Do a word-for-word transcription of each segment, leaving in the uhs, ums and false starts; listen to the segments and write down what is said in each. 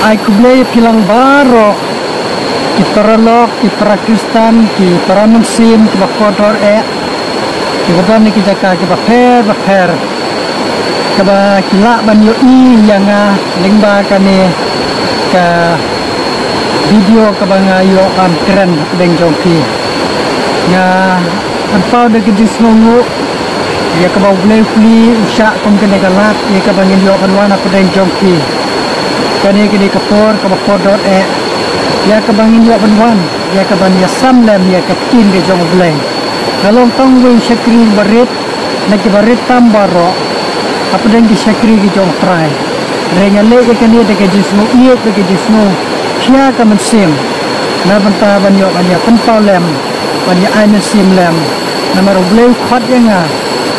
Ai khublei phi lang baroh, ki paralok, ki para Khristan, ki para mynsiem, ki ba kordor eh, ki ba don ha ki jaka ki ba pher ba pher, kaba ki lah ban ïohi ïa nga lyngba kane ka video kaba nga ïoh ban kren hapdeng jong phi. Nga pynpaw da ka jingsngewnguh ïa kaba U Blei u plie u shah kum kane ka lad ïa kaba ngin ïoh ban wan hapdeng jong phi. Kane ka dei ka por kaba kordor eh ïa kaba ngin ïoh ban wan ïa kaban ïasam lem ïa ka ktien ka jong U Blei. Nga long tang uwei u shakri barit na ki barit tam baroh hapdeng ki shakri ki jong U Trai. Hynrei nga leh ïa kane da ka jingsngew ïeit, da ka jingsngew khia ka mynsiem, na bynta ban ïoh ban ïa pynpaw lem, ban ïa ai mynsiem lem. Namar U Blei u khot ïa nga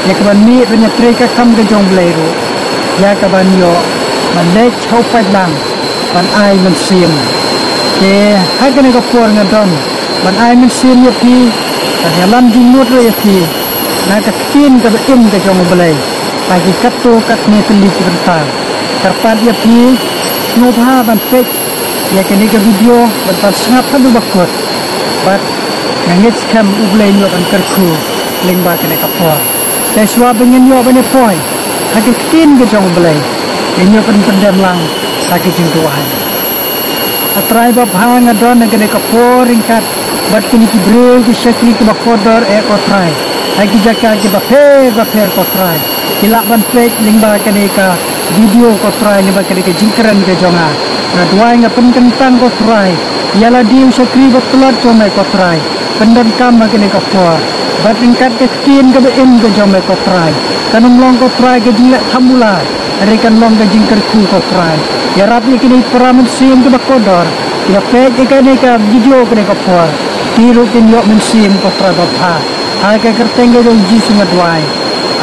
ïa kaban mih ban ïa trei ka kam ka jong U Blei ruh, ïa kaban ïoh ban leit sha u paidlang ban ai mynsiem. Te ha kane ka por nga don ban ai mynsiem ïa phi, ban ïalam jingmut ruh ïa phi na ka ktien kaba im ka jong U Blei ha ki katto katne tylli ki bynta. Kyrpad ïa phi sngewbha ban peit ïa kane ka video bad ban sngap haduh ba kut. Bad nga ngeit skhem U Blei un ïoh ban kyrkhu lyngba kane ka por. Te shuwa ba ngin ïoh ban ïa poi ha ka ktien ka jong U Blei, ngin ïoh ban pyndem lang ha ka jingduwai. A Trai babha, nga don ha kane ka por ryngkat bad kine ki briew ki shakri kiba kordor eh, ko Trai, ha ki jaka kiba pher bapher, ko Trai. Ki lah ban peit lyngba kane ka video, ko Trai, lyngba kane ka jingkren ka jong nga. Nga duwai, nga pynkyntang, ko Trai, ïa lade u shakri ba tlot jong me, ko Trai. Pyndonkam ha kane ka por bad ryngkat ka ktien kaba im ka jong me, ko Trai. Kan ym long, ko Trai, ka jingleh thamula, hynrei kan long ka jingkyrkhu, ko Trai. Ïarap ïa kine para mynsiem kiba kordor, kiba peit ïa kane ka video kane ka por. Ki ruh kin ïoh mynsiem, ko Trai babha. Ha ka kyrteng ka jong U Jisu nga duwai.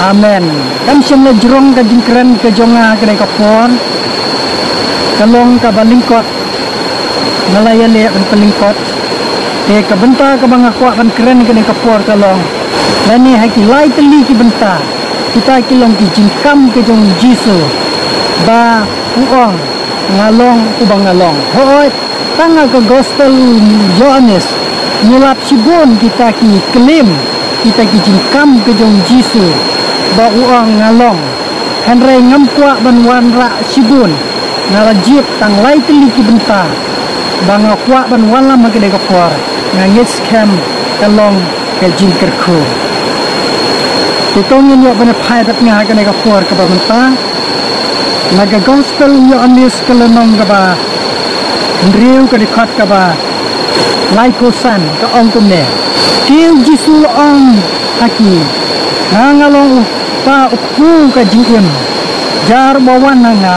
Amen. Kam shym la jrong ka jingkren ka jong nga ha kane ka por. Ka long kaba lyngkot. Nga la ïaleh ban pynlyngkot. Te ka bynta kaba nga kwah ban kren ha kane ka por ka long, lane ha ki lai tylli ki bynta, kita ki long ki jingkam ka jong U Jisu, ba u ong, "Nga long uba nga long." Hooid, tang ha ka gospel u Ïoannis ngi lap shibun kita ki claim, kita ki jingkam ka jong U Jisu, ba u ong, "Nga long." Hynrei ngam kwah ban wanrah shibun. Nga la jied tang lai tylli ki bynta ba nga kwah ban wallam ha kane ka por. Nga ngeit skhem ka long ka jingkyrkhu. Te to ngin ïoh ban phai bad nga ha kane ka por kaba mynta na ka gospel u Ïoannis ka lynnong kaba hynriew, ka dkhot kaba laiphew san, ka ong kumne: Te U Jisu u la ong ha ki, "Nga, nga long u kpa u kpu ka jingim. Jar uba wan ha nga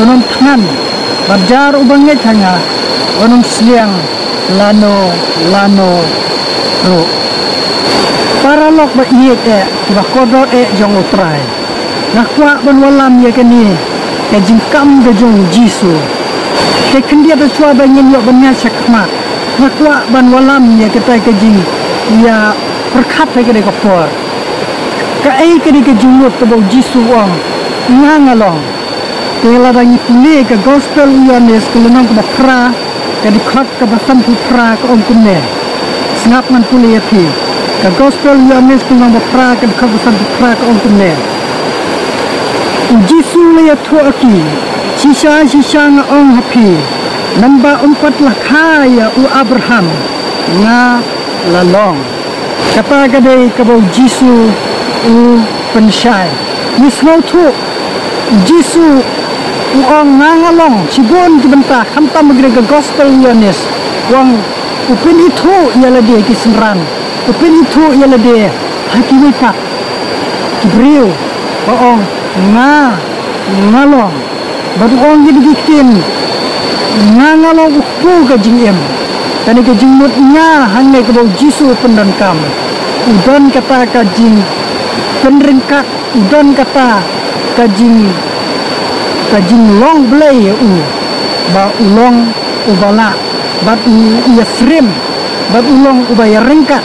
un ym thngan, bad jar uba ngeit ha nga un ym sliang lano lano ruh." Paralok ba ïeit eh, kiba kordor eh jong U Trai, nga kwah ban wallam ïa kane ka jingkam ka jong U Jisu. Te khyndiat, shuwa ba ngin ïoh ban ïaid shakhmat, nga kwah ban wallam ïa kata ka jingïapyrkhat ha kane ka por. Kaei kane ka jingmut kaba U Jisu u ong, "Nga, nga long"? Te lada ngi pule ka gospel u Ïoannis ka lynnong kaba phra, ka dkhot kaba sanphew phra, ka ong kumne. Sngap, ngan pule ïa phi. Ka gospel u Ïoannis ka lynnong ba phra, ka dkhot ba sanphew phra, ka ong kumne: U Jisu u la ïathuh ha ki, "Shisha shisha nga ong ha phi, namar ba ym pat la kha ïa u Abraham, nga la long." Kata ka dei kaba U Jisu u pynshai. Ngi sngewthuh, U Jisu u ong, "Nga, nga long," shibun ki bynta, khamtam ha kane ka gospel u Ïoannis. U ong, u pynithuh ïa lade ki synran, u pynithuh ïa lade ha kiwei pat ki briew, ba ong, "Nga, nga long." Bad u ong kine ki ktien, "Nga, nga long u kpu ka jingim." Kane ka jingmut "nga" hangne kaba U Jisu u pyndonkam, u don kata ka jingpynryngkat, u don kata ka jing, ka jinglong Blei ïa u, ba u long uba lah, bad u ïasyriem, bad u long uba ïaryngkat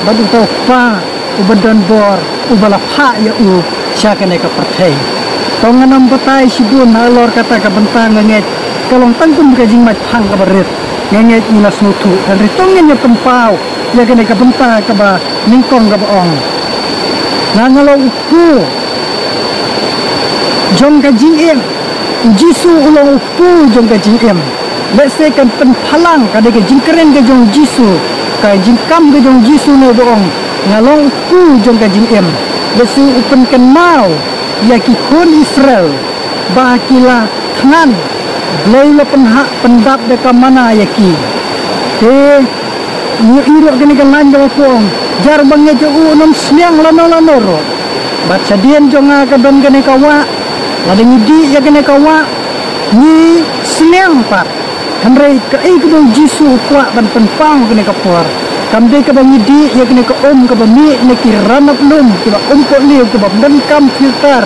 bad uta u Kpa uba don bor, uba la phah ïa u sha kane ka pyrthei. To ngan ym batai shibun halor kata ka bynta, nga ngeit ka long tang kum ka jingmait phang kaba rit. Nga ngeit ngi la sngewthuh, hynrei to ngin ïa pynpaw ïa kane ka bynta kaba nyngkong kaba ong, nga nga long u kpu jong ka jingim. U Jisu u long u kpu jong ka jingim. Lehse kan pynphalang ka dei ka jingkren ka jong u Jisu, ka jingkam ka jong u Jisu ne ba ong, nga long u kpu jong ka jingim. Lehse u pynkynmaw ïa ki khun Israel ba ki la thngan Blei u la pynhap pyndap da ka mana ïa ki. Te ngi ïohi ruh kane ka lain kaba ong, jar ba ngeit ïa u un ym sliang lano lano ruh. Bad shadien jong nga ka don kane ka wah, lada ngi dih ïa kane ka wah ngi sliang pat. Hynrei kaei kaba u Jisu u kwah ban pynpaw kane ka por, kam dei kaba ngi dih ïa kane ka um kaba mih na ki ranab lum kiba um pohliew, kiba ym donkam filter,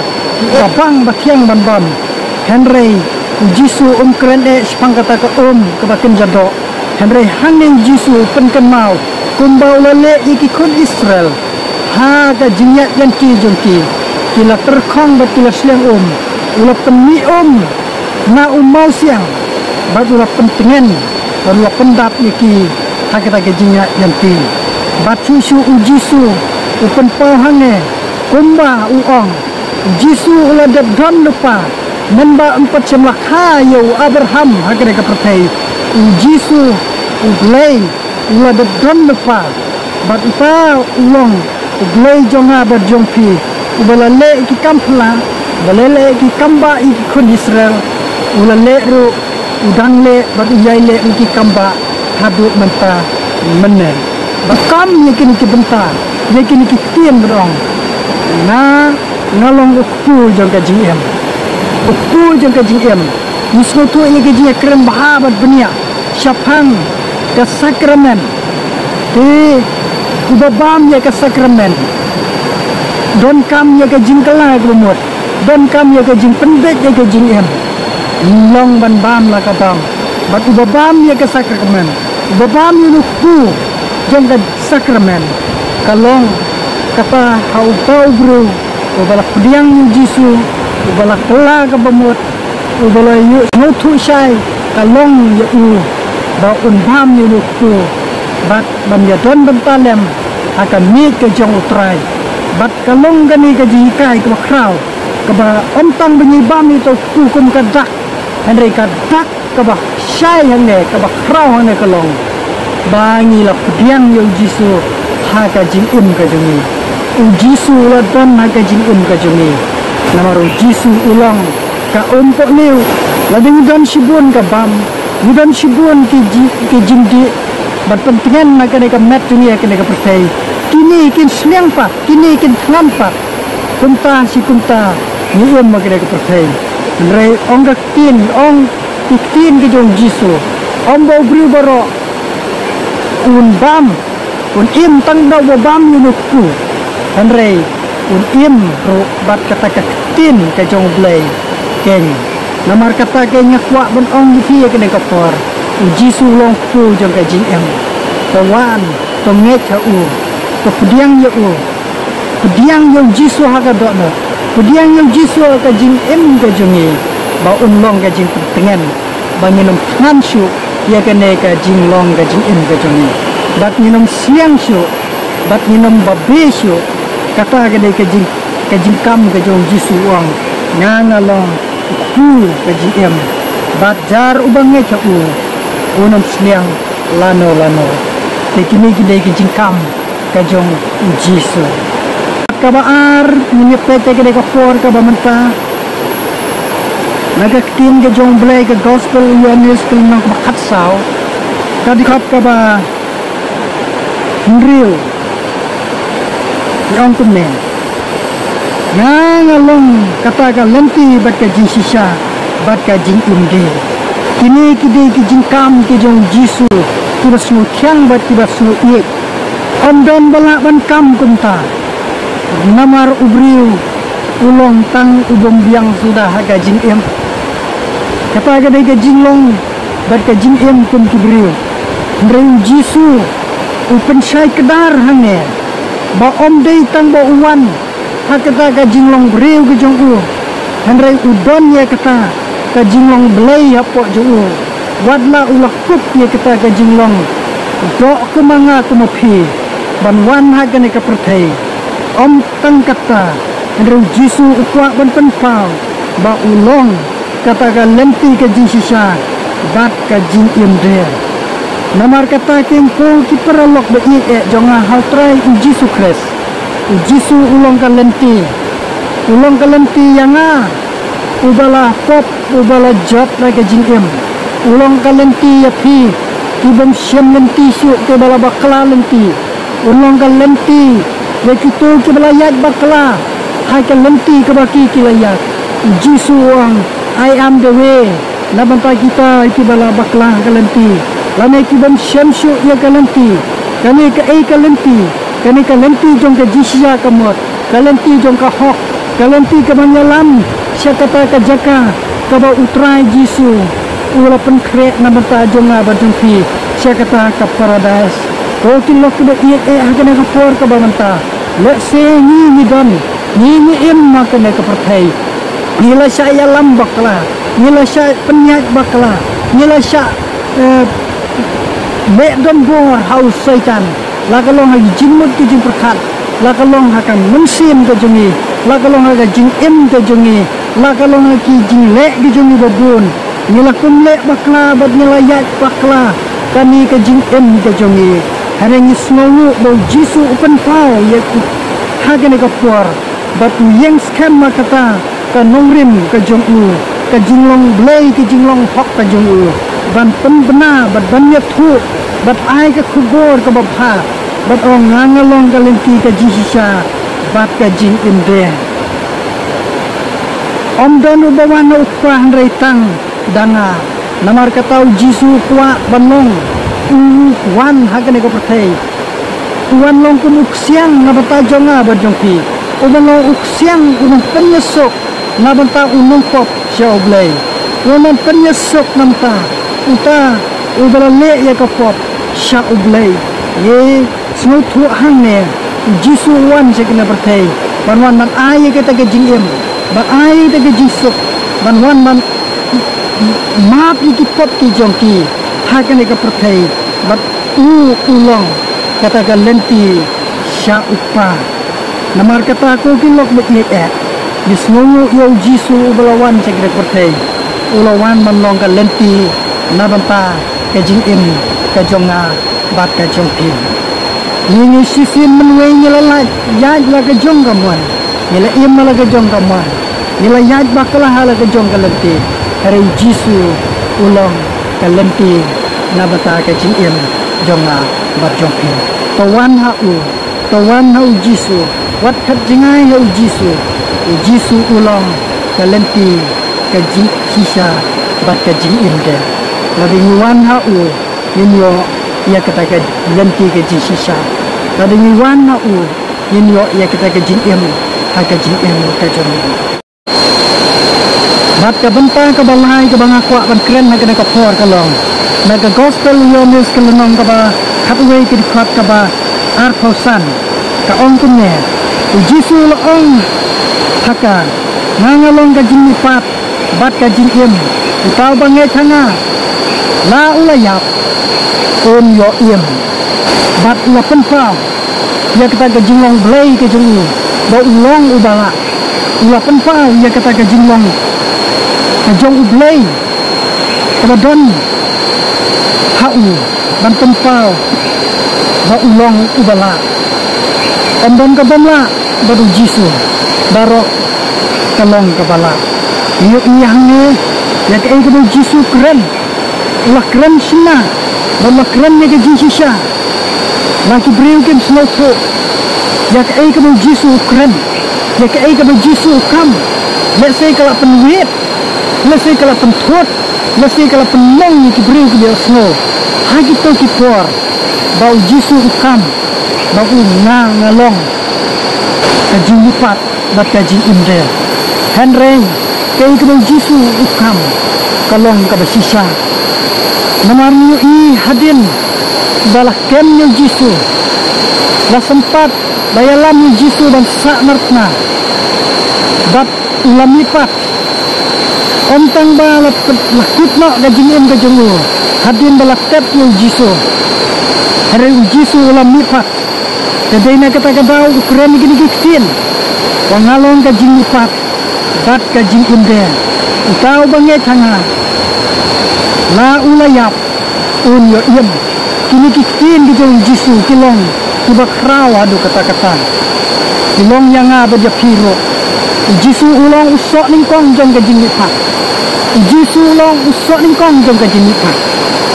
kiba bang ba thiang ban bam. Hynrei u Jisu um kren eh shaphang kata ka um kaba kynja doh. Hynrei hangne u Jisu u pynkynmaw kumba u la leh ïa ki khun Israel ha ka jingïaid lynti jong ki. Ki la tyrkhong bad ki la sliang um. U la pynmih um na u mawsiang bad u la pyntngen bad u la pyndap ïa ki ha kata ka jingïaid lynti. Bad shuh shuh u Jisu u pynpaw hangne kumba u ong, u Jisu u la dep don lypa, mynba ym pat shym la kha ïa u Abraham ha kane ka pyrthei. U Jisu, u Blei u la dep don lypa. Bad uta u long u Blei jong nga bad jong phi, uba la leh ki kam phylla, uba la leh ki kam bah ïa ki khun Israel, u la leh ruh, u dang leh bad u ïai leh ruh ki kam bah haduh mynta mynne. Bad kam ïa kine ki bynta, ïa kine ki ktien ba ong, nga nga long u kpu jong ka jingim. U kpu jong ka jingim. Ngi sngewthuh ïa ka jingïakren bha bad bniah shaphang ka sakramen. Te uba bam ïa ka sakramen donkam ïa ka jingkylla kaba mut, donkam ïa ka jingpynbeit ïa ka jingim. Long ban bam la ka bam. Bad uba bam ïa ka sakramen, uba bam ïa u kpu jong ka sakramen, ka long kata ha uta u briew uba la pdiang ïa u Jisu, uba la kylla kaba mut, uba la ïoh sngewthuh shai, ka long ïa u ba un bam ïa u kpu bad ban ïadon bynta lem ha ka miej ka jong u Trai. Bad ka long kane ka jinghikai kaba khraw, kaba ym tang ba ngi bam ïa uta u kpu kum ka dak, hynrei ka dak kaba shai hangne, kaba khraw hangne ka long ba ngi la pdiang ïa u Jisu ha ka jingim ka jong ngi. U Jisu u la don ha ka jingim ka jong ngi. Namar u Jisu u long ka um pohliew. Lada ngi don shibun ka bam, ngi don shibun ki ji-, ki jingdih ban pyntngen na kane ka met jong ngi ha kane ka pyrthei, kine kin sliang pat, kine kin thngan pat. Kumta shi kumta ngi im ha kane ka pyrthei. Hynrei ong ka ktien, ong ki ktien ka jong u Jisu, ym ba u briew baroh un bam, un im tang da uba bam ïa u kpu, hynrei un im ruh bad kata ka ktien ka jong u Blei. Keiñ, namar kata keiñ nga kwah ban ong ïa phi ha kane ka por, u Jisu u long u kpu jong ka jingim. To wan, to ngeit ha u, to pdiang ïa u. Pdiang ïa u Jisu ha ka dohnud. Pdiang ïa u Jisu ha ka jingim ka jong ngi, ba un long ka jingpyntngen, ba ngin ym thngan shuh ïa kane ka jinglong ka jingim ka jong ngi. Bad ngin ym sliang shuh, bad ngin ym babe shuh. Kata ka dei ka jing, ka jingkam ka jong u Jisu, u ong, nga nga long u kpu ka jingim. Bad jar uba ngeit ha u, un ym sliang lano lano. Te kine ki dei ki jingkam ka jong u Jisu. Kaba ar, ngin ïa peit ïa kane ka por kaba mynta na ka ktien ka jong u Blei, ka Gospel u Ïoannis ka lynnong kaba khatsaw, ka dkhot kaba hynriew. Ngi ong kumne. Nga nga long kata ka lynti bad ka jingshisha bad ka jingim die. Kine ki dei ki jingkam ki jong u Jisu, kiba sngewthiang bad kiba sngewieit. Ym don ba lah ban kam kumta. Namar u briew u long tang u bym biang suda ha ka jingim. Kata ka dei ka jinglong bad ka jingim kum ki briew. Hynrei u Jisu u pynshai kdar hangne ba ym dei tang ba u wan ha kata ka jinglong briew ka jong u, hynrei u don ïa kata ka jinglong Blei hapoh jong u. Wat la u la kup ïa kata ka jinglong doh kum ma nga kum ma phi ban wan ha kane ka pyrthei. Ym tang kata, hynrei u Jisu u kwah ban pynpaw ba u long kata ka lynti ka jingshisha bad ka jingim de. Namar kata, ko ki paralok ba ïeit jong nga ha u Trai u Jisu Khrist, u Jisu u long ka lynti. U long ka lynti ïa nga uba la pop, uba la jot na ka jingim. U long ka lynti ïa phi ki bym shym lynti shuh, kiba la bakla lynti. U long ka lynti ïa kito kiba la ïaid bakla ha ka lynti kaba ki ki la ïaid. U Jisu u ong, "I am the way." Na bynta kita kiba la bakla ha ka lynti lane ki bym shem shuh ïa ka lynti. Kane kaei ka lynti? Kane ka lynti jong ka jingshisha kamut, ka lynti jong ka hok, ka lynti kaban ïalam sha kata ka jaka kaba u Trai Jisu u la pynkhreh na bynta jong nga bad jong phi, sha kata ka paradais. Ko ki lok kiba ïeit ha kane ka por kaba mynta, lehse ngi ngi don, ngi ngi im ha kane ka pyrthei, ngi la shah ïalam bakla, ngi la shah pynïaid bakla, ngi la shah, eh, leh donbor ha u Soitan. La ka long ha ki jingmut ki jingpyrkhat, la ka long ha ka mynsiem ka jong ngi, la ka long ha ka jingim ka jong ngi, la ka long ha ki jingleh ki jong ngi ba bun. Ngi la kum leh bakla bad ngi la ïaid bakla. Kane ka jingim ka jong ngi. Hynrei ngi sngewnguh ba u Jisu u pynpaw ïa ki ha kane ka por bad u ïeng skhem ma kata ka nongrim ka jong u, ka jinglong Blei, ka jinglong hok ka jong u, ban pynbna bad ban ïathuh bad ai ka khubor kaba bha bad ong, "Nga nga long ka lynti ka jingshisha bad ka jingim de. Ym don uba wan ha u Kpa hynrei tang da nga." Namar kata u Jisu u kwah ban long, u wan ha kane ka pyrthei. U wan long kum u ksiang na bynta jong nga bad jong phi. U wan long u ksiang, u wan pynïasuk na bynta u nongpop sha u Blei. U wan pynïasuk na bynta uta uba la leh ïa ka pop sha u Blei. Ngi sngewthuh hangne, u Jisu u wan sha kane ka pyrthei ban wan ban ai ïa kata ka jingim, ban ai ïa kata ka jingsuk, ban wan ban map ïa ki pop ki jong ki ha kane ka pyrthei. Bad u u long kata ka lynti sha u Kpa. Namar kata, ko ki lok ba ïeit, ngi sngewnguh ïa u Jisu uba la wan sha kane ka pyrthei. U la wan ban long ka lynti na bynta ka jingim ka jong nga bad ka jong phi. Ngi ngi shisien mynwei ngi la lait ïaid la ka jong ka mon, ngi la im la ka jong ka mon, ngi la ïaid bakla ha la ka jong ka lynti. Hynrei u Jisu u long ka lynti na bynta ka jingim jong nga bad jong phi. To wan ha u, to wan ha u Jisu. Wat khat jngai ha u Jisu. U Jisu u long ka lynti, ka jingshisha bad ka jingim de. Lada ngi wan ha u, ngin ïoh ïa kata ka lynti ka jingshisha. Lada ngi wan ha u, ngin ïoh ïa kata ka jingim ha ka jingim ka jong ngi. Bad ka bynta kaba lai kaba nga kwah ban kren ha kane ka por ka long na ka Gospel u Ïoannis ka lynnong kaba khatwei ka dkhot kaba arphew san. Ka ong kumne, u Jisu u la ong ha ka, "Nga nga long ka jingmihpat bad ka jingim. Uta uba ngeit ha nga, la u la ïap, un ïoh im." Bad u la pynpaw ïa kata ka jinglong Blei ka jong u, ba u long uba lah. U la pynpaw ïa kata ka jinglong ka jong u Blei kaba don ha u, ban pynpaw ba u long uba lah. Ym don ka bym lah bad u Jisu, baroh ka long kaba lah. Ngi ïohi hangne ïa kaei kaba u Jisu u kren. U la kren shynna, bad u la kren ïa ka jingshisha. La ki briew kim sngewthuh ïa kaei kaba u Jisu u kren, ïa kaei kaba u Jisu u kam. Lehse ka la pynwit, lehse ka la pynthut, lehse ka la pynmong ïa ki briew kiba ïohsngew ha kito ki por ba u Jisu u kam ba u, "Nga nga long ka jingmihpat bad ka jingim de." Hynrei kaei kaba u Jisu u kam ka long kaba shisha. Namar ngi ïohi hadien ba la kem ïa u Jisu, la sympat ba ïalam ïa u Jisu ban sah markhmat, bad u la mihpat Ym tang ba la pet-, la kut noh ka jingim ka jong u hadien ba la tep ïa u Jisu. Hynrei u Jisu u la mihpat. Te dei na kata ka daw u kren ïa kine ki ktien. Ba nga long ka jingmihpat bad ka jingim de. Uta uba ngeit ha nga, la u la ïap, un ïoh im. Kine ki ktien ki jong u Jisu ki long kiba khraw haduh katta katta. Ki long ïa nga bad ïa phi ruh. U Jisu u long u soh nyngkong jong ka jingmihpat. U Jisu u long u soh nyngkong jong ka jingmihpat.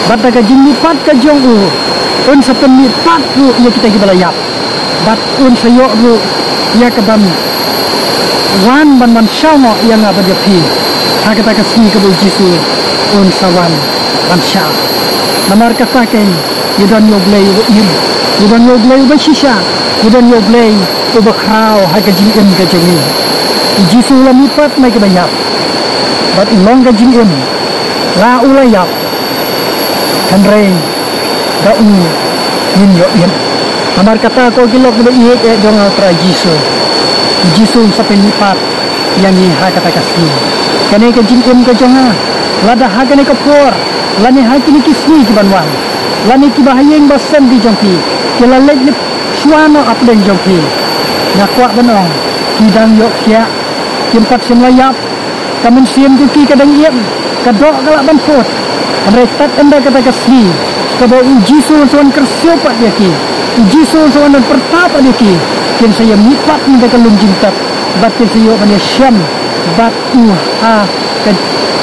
Bad da ka jingmihpat ka jong u, un sa pynmihpat ruh ïa kita kiba la ïap. Bad un sa ïoh ruh ïa ka ban wan ban, ban shaw noh ïa nga bad ïa phi. Ha kata ka sngi kaba u Jisu un sa wan ban shaw. Namar kata keiñ, ngi don ïa u Blei uba im, ngi don ïa u Blei uba shisha, ngi don ïa u Blei uba khraw ha ka jingim ka jong ngi. U Jisu u la mihpat na kiba ïap. Bad u long ka jingim. La u la ïap, hynrei da u ngin ïoh im. Namar kata ko ki lok kiba ïeit eh jong nga u Trai Jisu. U Jisu un sa pynmihpat ïa ngi ha kata ka sngi. Kane ka jingim ka jong nga, lada ha kane ka por, lane ha kine ki sngi ki ban wan, lane kiba ha ïing ba sem ki jong phi ki la leit lip shuwa noh hapdeng jong phi, nga kwah ban ong, ki dang ïoh khiah, kim pat shym la ïap. Ka mynsiem jong ki ka dang im, ka doh ka lah ban put. Hynrei tad ynda kata ka sngi kaba u Jisu un sa wan kyrsiew pat ïa ki, u Jisu un sa wan pyrta pat ïa ki, kin sa ïa mihpat na ka lum jingtep bad kin sa ïoh ban ïashem bad u ha ka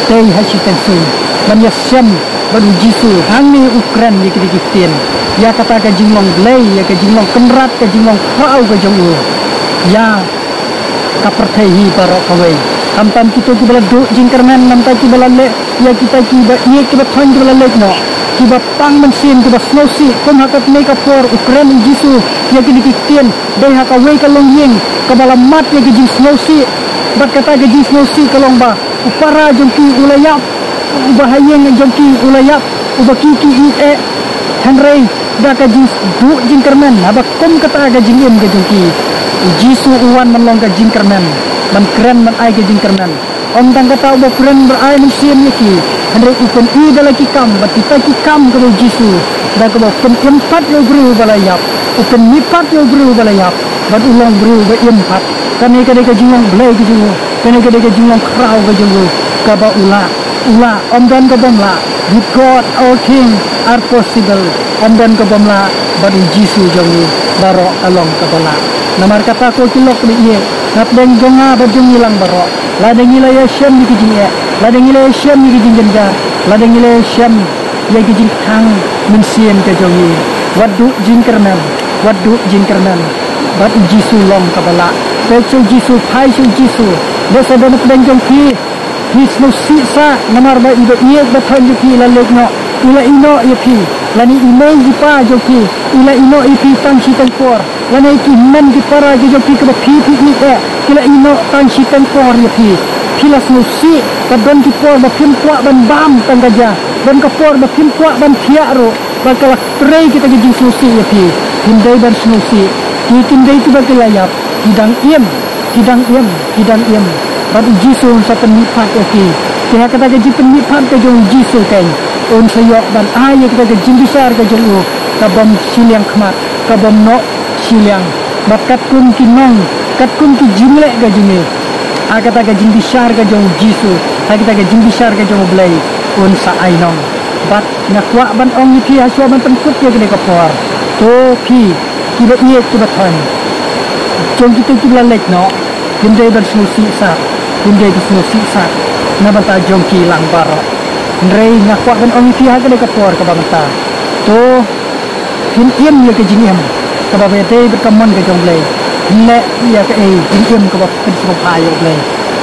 dei ha shiteng suiñ, ban ïashem bad u Jisu. Hangne u kren ïa kine ki ktien, ïa kata ka jinglong Blei, ïa ka jinglong Kynrad, ka jinglong Khraw ka jong u ïa ka pyrthei hi baroh kawei. Khamtam kito kiba la duh jingkyrmen, namar kiba la leh ïa kita kiba ïeit kiba thoiñ kiba la leit noh, kiba pang mynsiem, kiba sngewsih. Kum ha katne ka por u kren u Jisu ïa kine ki ktien, dei ha kawei ka longïing kaba la mad ïa ka jingsngewsih. Bad kata ka jingsngewsih ka long ba u para jong ki u la ïap, uba ha ïing jong ki u la ïap, uba ki ki ïeit eh. Hynrei da ka jingduh jingkyrmen, haba kum kata ka jingim ka jong ki, u Jisu u wan ban long ka jingkyrmen, ban kren ban ai ka jingkyrmen. Ym tang kata, uba kren ban ai mynsiem ïa ki, hynrei u pyni da la ki kam, bad kita ki kam kaba u Jisu, da kaba u pynim pat ïa u briew uba la ïap, u pynmihpat ïa u briew uba la ïap, bad u long briew uba im pat. Kane ka dei ka jinglong Blei ka jong u, kane ka dei ka jinglong Khraw ka jong u, kaba u lah, u lah, ym don ka bym lah. With God all things are possible. Ym don ka bym lah bad u Jisu jong ngi, baroh ka long kaba lah. Namar kata ko ki lok kiba ïeit, na pdeng jong nga bad jong ngi lang baroh, lada ngi la ïashem ïa ki jingeh, lada ngi la ïashem ïa ki jingjynjar, lada ngi la ïashem ïa ki jingkhang mynsiem ka jong ngi, wat duh jingkyrmen, wat duh jingkyrmen. Bad u Jisu long kaba lah. Peit sha u Jisu, phai sha u Jisu. Lehse don na pdeng jong phi, phi sngewsih sah namar ba iba ïeit ba thoiñ jong phi i la leit noh, i la ïeh noh ïa phi, lane i mei i pa jong phi i la ïeh noh ïa phi tang shiteng por, lane ki hynmen ki para ki jong phi kiba phi phi ïeit eh ki la ïeh noh tang shiteng por ïa phi. Phi la sngewsih ba don ki por ba phim kwah ban bam tang ka ja, don ka por ba phim kwah ban thiah ruh. Ba ka la trei kita ki jingsngewsih ïa phi. Phim dei ban sngewsih. Ki kim dei kiba ki la ïap, ki dang im, ki dang im, ki dang im. Bad u Jisu un sa pynmihpat ïa ki. Te ha kata ka jingpynmihpat ka jong u Jisu keiñ, un sa ïoh ban ai ïa kata ka jingbishar ka jong u, ka bym shiliang khmat, ka bym noh shiliang. Bad katkum ki nong, katkum ki jingleh ka jong ngi, ha kata ka jingbishar ka jong u Jisu, ha kata ka jingbishar ka jong u Blei, un sa ai nong. Bad nga kwah ban ong ïa phi hashwa ban pynkut ïa kane ka por. To phi kiba ïeit kiba thoiñ, jong kito kiba la leit noh, phim dei ban sngewsih sah, phim dei ban sngewsih sah na bynta jong ki lang baroh. Hynrei nga kwah ban ong ïa phi ha kane ka por kaba mynta, to phin im ïa ka jingim kaba ba dei bad ka mon ka jong u Blei. Phin leh ïa kaei, jingim kaba pynsngewbha ïa u Blei.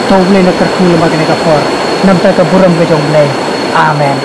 To u Blei un kyrkhu lyngba kane ka por, na bynta ka burom ka jong u Blei. Amen.